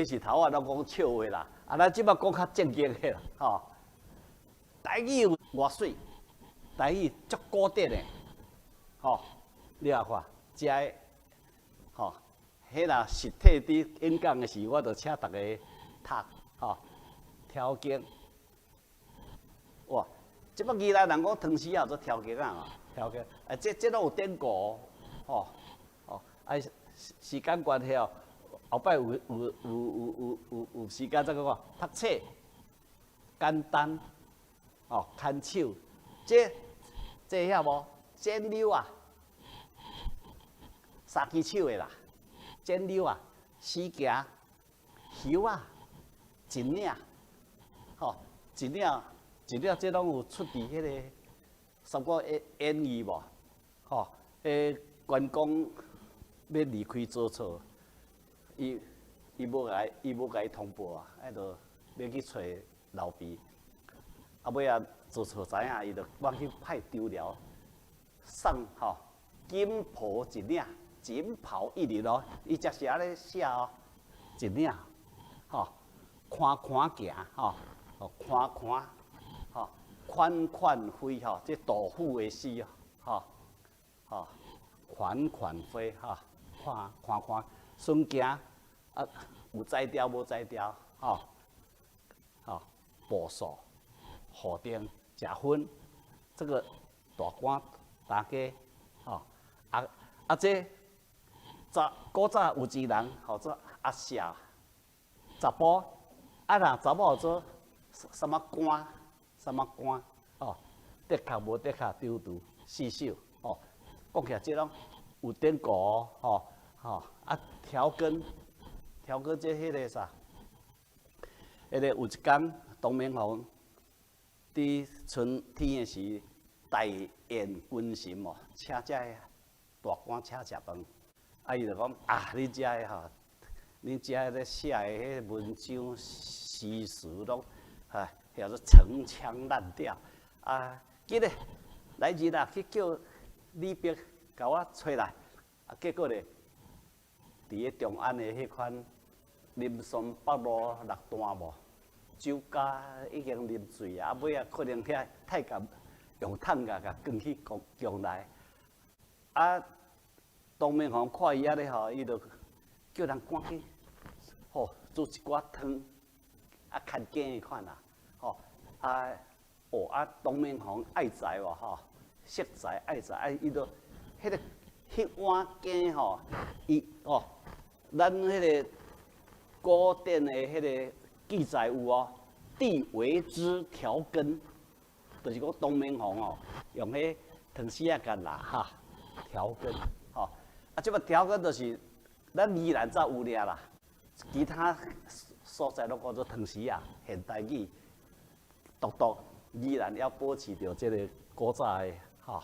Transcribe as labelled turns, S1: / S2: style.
S1: 彼是頭仔攏講笑話啦，啊，咱這擺講較正經的啦，吼。台語有偌媠，台語足古典的，吼，你來看，遮的，吼，彼若實體佇演講的時，我就請逐家讀，吼，調經，哇，這擺宜蘭人講湯匙仔做調經仔嘛，調經，啊，這攏有典故，吼，吼，啊，時間關係哦，後擺有時間再閣講，讀冊簡單，哦，牽手，這曉無？剪柳啊，三支手的啦，剪柳啊，死行，桧仔，一領，吼，一領，一領，這攏有出佇彼個《三國演義》無？吼，彼關公欲離開曹操，伊無共伊通報啊，彼就欲去揣劉備。啊，尾仔曹操知影，伊就趕去派張遼送吼錦袍一領，錦袍一領哦，伊才是按呢寫哦，一領，吼，寬寬行，吼，寬寬，吼，款款飛吼，這杜甫的詩吼，吼，款款飛吼，寬寬寬，孫行啊，有才調無才調，吼，吼，步數。雨頂食薰，這個大官大家，吼啊啊！這早古早有錢人號做阿舍查埔，啊若查某做啥物官，啥物官，吼，的確無的確張櫥四首，吼，講起來這攏有典故吼吼啊，調羹調羹這彼個啥？彼個有一工唐明皇佇春天的時，大宴群臣哦，請遮个大官請食飯。啊，伊就講啊，恁遮个吼，恁遮咧寫的彼個文章詩詞攏，哈，叫做陳腔濫調。啊，緊咧，來人啊，去叫李白共我揣來。啊，結果咧，佇咧長安的彼款林森北路六段無？酒家已經啉醉啊，尾仔可能遐太監用炭共共扛去宮宮內。啊，唐明皇看伊按呢吼，伊就叫人趕緊吼煮一寡湯，啊，牽羹的款啦，吼啊哦啊，唐明皇愛才無吼，惜才愛才，啊，伊就彼個彼碗羹吼，伊哦，咱彼個古典的彼個記載有哦，帝為之調羹，就是講唐明皇哦，用彼湯匙仔共抐哈調羹，吼啊，這個調羹就是咱宜蘭才有爾啦，其他所在攏叫做湯匙仔，現代語，獨獨宜蘭猶保持著這個古早的吼。